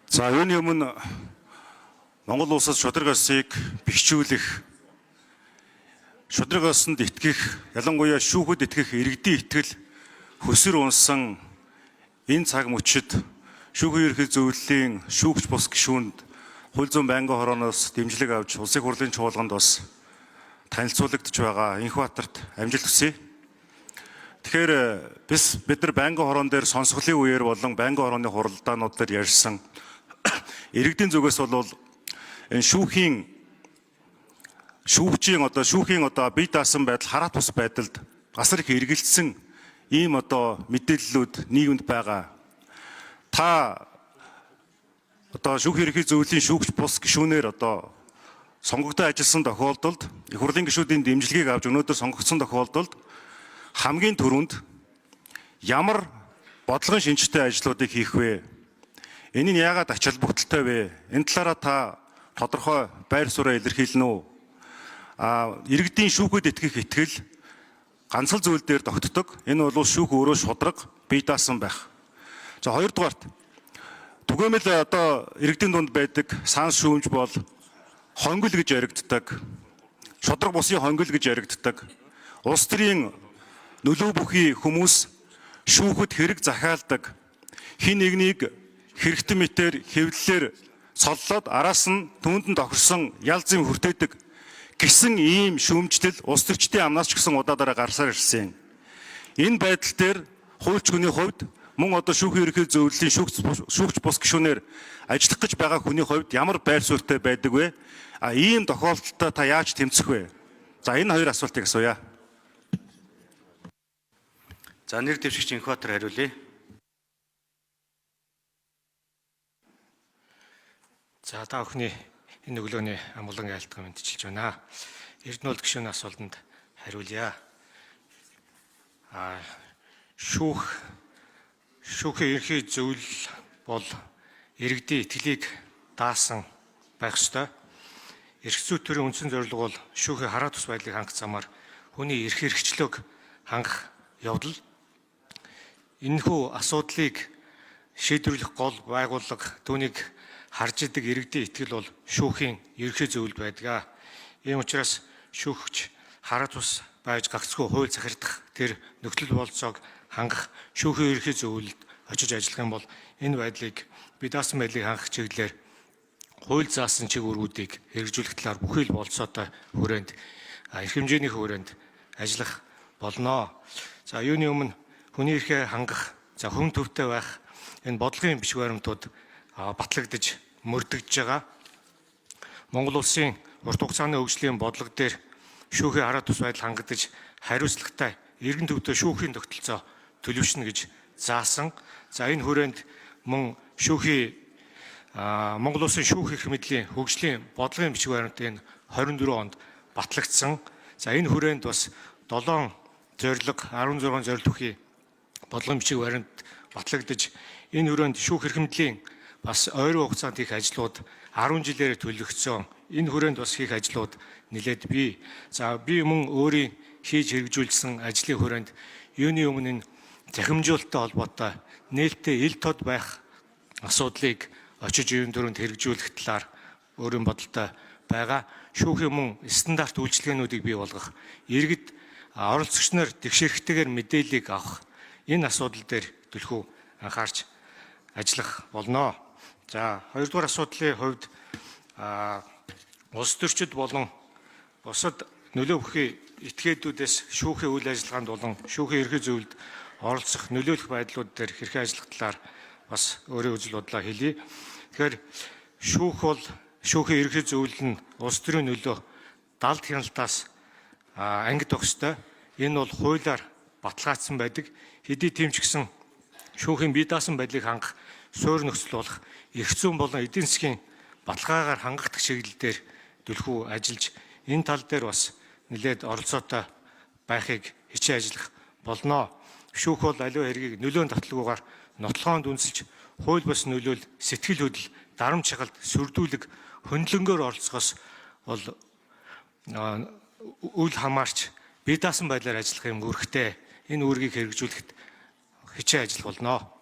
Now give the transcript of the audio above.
За, юуны өмнө Монгол улсад шударга ёсыг бэхжүүлэх, шударга ёсонд итгэх, ялангуяа шүүхэд итгэх иргэдийн итгэл хөсөр унсан энэ цаг мөчид шүүхийн ерөнхий зөвлөлийн шүүгч бус гишүүнд хууль зүйн байнгын хорооноос дэмжлэг авч улсын хурлын чуулганд бас танилцуулагдж байгаа Энхбаатарт амжилт хүсье. Тэгэхээр бид нар байнгын хороон дээр сонсголын үеэр болон байнгын хорооны хуралдаанууд дээр ярьсан иргэдийн зүгээс бол энэ шүүхийн шүүгчийн одоо шүүхийн одоо бие даасан байдал, хараат бус байдалд асар их эргэлзсэн ийм одоо мэдээллүүд нийгэмд байгаа. Та одоо шүүхийн ерөнхий зөвлөлийн шүүгч бус гишүүнээр одоо сонгогдсон ажилласан тохиолдолд, их хурлын гишүүдийн дэмжлэгийг авч өнөөдөр сонгогдсон тохиолдолд хамгийн түрүүнд ямар бодлогын шинжтэй ажлуудыг хийх вэ? Энэ нь яагаад ач холбогдолтой вэ? Энэ талаараа та тодорхой байр сууриа илэрхийлнэ үү? А иргэдийн шүүхэд итгэх итгэл ганцхан зүйл дээр тогтдог. Энэ бол шүүх өөрөө шударга, бие даасан байх. За, хоёрдугаарт түгээмэл одоо иргэдийн дунд байдаг сан шүүмж бол хонгил гэж яригддаг. Шударга бусын хонгил гэж яригддаг. Улс төрийн нөлөө бүхий хүмүүс шүүхэд хэрэг захиалдаг. Хэн нэгнийг хэрэгтэн мэтээр хэвлэлээр соллоод араас нь түүнд нь тохирсон ял зэм хүртээдэг гэсэн ийм шүүмжлэл улс төрчдийн амнаас ч гэсэн удаа дараа гарсаар ирсэн. Энэ байдал дээр хуульч хүний хувьд мөн одоо шүүхийн ерөнхий зөвлөлийн шүүгч бус гишүүнээр ажиллах гэж байгаа хүний хувьд ямар байр суурьтай байдаг вэ? А ийм тохиолдолтой та яаж тэмцэх вэ? За, энэ хоёр асуултыг асууя. За, нэр дэвшигч Энхбаатар хариулъя. За, та бүхний энэ өглөөний амгалан айлтган мэндчилж байна. Эрдэнэ гишүүний асуултанд хариулъя. А шүүхийн ерөнхий зөвлөл бол иргэдийн итгэлийг даасан байх ёстой. Эрх зүй төрийн үндсэн зорилго бол шүүхийн хараа тус байдлыг хангах замаар хүний эрх эрхчлөөг хангах явдал. Энэхүү асуудлыг шийдвэрлэх гол байгууллага, түүнийг харж идэг иргэдийн итгэл бол шүүхийн ерөнхий зөвлөлд байдаг. Ийм учраас шүүгч хараа тус байж гагцхүү хууль захирдах тэр нөхцөл бололцоог хангах шүүхийн ерөнхий зөвлөлд очиж ажиллах юм бол энэ байдлыг, бие даасан байдлыг хангах чиглэлээр хууль заасан чиг үүргүүдийг хэрэгжүүлэх талаар бүхий л бололцоотой хүрээнд, эрх хэмжээний хүрээнд ажиллах болно. За, юуны өмнө хүний эрхээ хангах, за, хүн төвтэй байх энэ бодлогын бичиг баримтууд батлагдаж мөрдөгдөж байгаа. Монгол улсын урт хугацааны хөгжлийн бодлого дээр шүүхийн хараа тус байдал хангагдаж хариуцлагатай иргэн төвдөө шүүхийн тогтолцоо төлөвшнө гэж заасан. За, энэ хүрээнд мөн шүүхийн Монгол улсын шүүх эрх мэдлийн хөгжлийн бодлогын бичиг баримтын 24 онд батлагдсан. За, энэ хүрээнд бас 7 зорилго, 16 зорилго бүхий бодлогын бичиг баримт батлагдаж, энэ хүрээнд шүүх эрх мэдлийн бас ойрын хугацаанд хийх ажлууд 10 жилээр төлөвлөгдсөн. Энэ хүрээнд бас хийх ажлууд нэлээд бий. За, би мөн өөрийн хийж хэрэгжүүлсэн ажлын хүрээнд юуны өмнө энэ захимжуулалттай холбоотой нээлттэй ил тод байх асуудлыг очиж юун дөрөнд хэрэгжүүлэх талаар өөрийн бодолтой байгаа. Шүүхийн мөн стандарт үйлчилгээнүүдийг бий болгох, иргэд оролцогч нар тэгш эрхтэйгээр мэдээллийг авах энэ асуудал дээр түлхүү анхаарч ажиллах болно. За, хоёрдугаар асуудлын хувьд улс төрчид болон бусад нөлөө бүхий этгээдүүдээс шүүхийн үйл ажиллагаанд болон шүүхийн ерөнхий зөвлөлд оролцох, нөлөөлөх байдлууд дээр хэрхэн ажиллах талаар бас өөрийн үзэл бодлоо хэлье. Тэгэхээр шүүх бол шүүхийн ерөнхий зөвлөл нь улс төрийн нөлөө далд хяналтаас ангид байх ёстой. Энэ бол хуулиар баталгаажсан байдаг. Хэдий тийм ч гэсэн шүүхийн бие даасан байдлыг хангах суур нөхцөл болох эрх зүйн болон эдийн засгийн баталгаагаар хангах чиглэл дээр түлхүү ажиллаж, энэ тал дээр бас нэлээд оролцоотой байхыг хичээн ажиллах болно. Шүүх бол аливаа хэргийг нөлөөн таталгүйгээр нотлохоонд үнсэлж, хууль бус нөлөөл, сэтгэл хөдлөл, дарамт шахалт, сүрдүүлэг, хөндлөнгөөр оролцохоос бол үл хамаарч бие даасан байдлаар ажиллах юм үүрэгтэй. Энэ үүргийг хэрэгжүүлэхэд хичээн ажиллах болно.